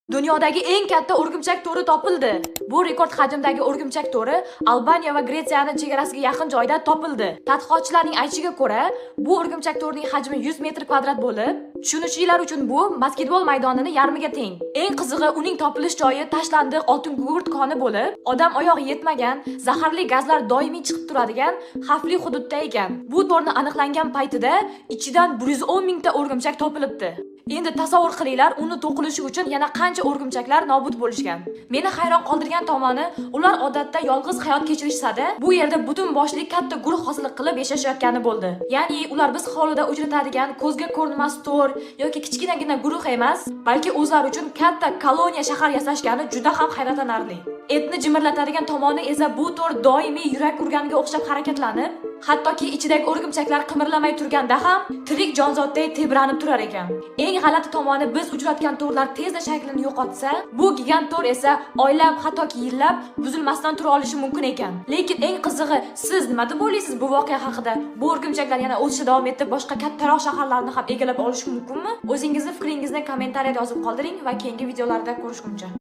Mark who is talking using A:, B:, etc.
A: Dunyodagi eng katta o'rgimchak to'ri topildi. Bu rekord hajmdagi o'rgimchak to'ri Albaniya va Gretsiyani chegarasiga yaqin joyda topildi. Tadqiqotchilarning aytishiga ko'ra, bu o'rgimchak to'rining hajmi 100 metr kvadrat bo'lib, tushunuvchilar uchun bu basketbol maydonini yarmiga teng. Eng qizig'i, uning topilish joyi tashlandiq oltin gugurt koni bo'lib, odam oyog'i yetmagan, zaharli gazlar doimiy chiqib turadigan xavfli hududda ekan. Bu to'rni aniqlangan paytida ichidan 110 mingta o'rgimchak topilibdi. Endi tasavvur qilinglar, uni to'qilishi uchun yana qancha o'rgimchaklar nobud bo'lishgan. Meni hayron qoldirgan tomoni, ular odatda yolg'iz hayot kechirishsa-da, bu yerda butun boshli katta guruh hosil qilib yashashayotgani bo'ldi. Ya'ni ular biz hovlida uchratadigan ko'zga ko'rinmas to'r yoki kichkinagina guruh emas, balki o'zlari uchun katta koloniya shahar yasashgani juda ham hayratlanarli. Etni jimirlatadigan tomoni esa, bu to'r doimiy yurak urganiga o'xshab harakatlanib, hattoki ichidagi o'rgimchaklar qimirlamay turganda ham tirik jonzotday tebranib turar ekan. Eng g'alati tomoni, biz uchratgan to'rlar tezda shaklini yo'qotsa, bu gigant to'r esa oylab, hattoki yillab buzilmasdan tura olishi mumkin ekan. Lekin eng qizig'i, siz nima deb o'ylaysiz bu voqea haqida? Bu o'rgimchaklar yana o'sishda davom etib, boshqa kattaroq shaharlarni ham egallab olishi mumkinmi? O'zingizni fikringizni kommentariyada yozib qoldiring va keyingi videolarda ko'rishguncha.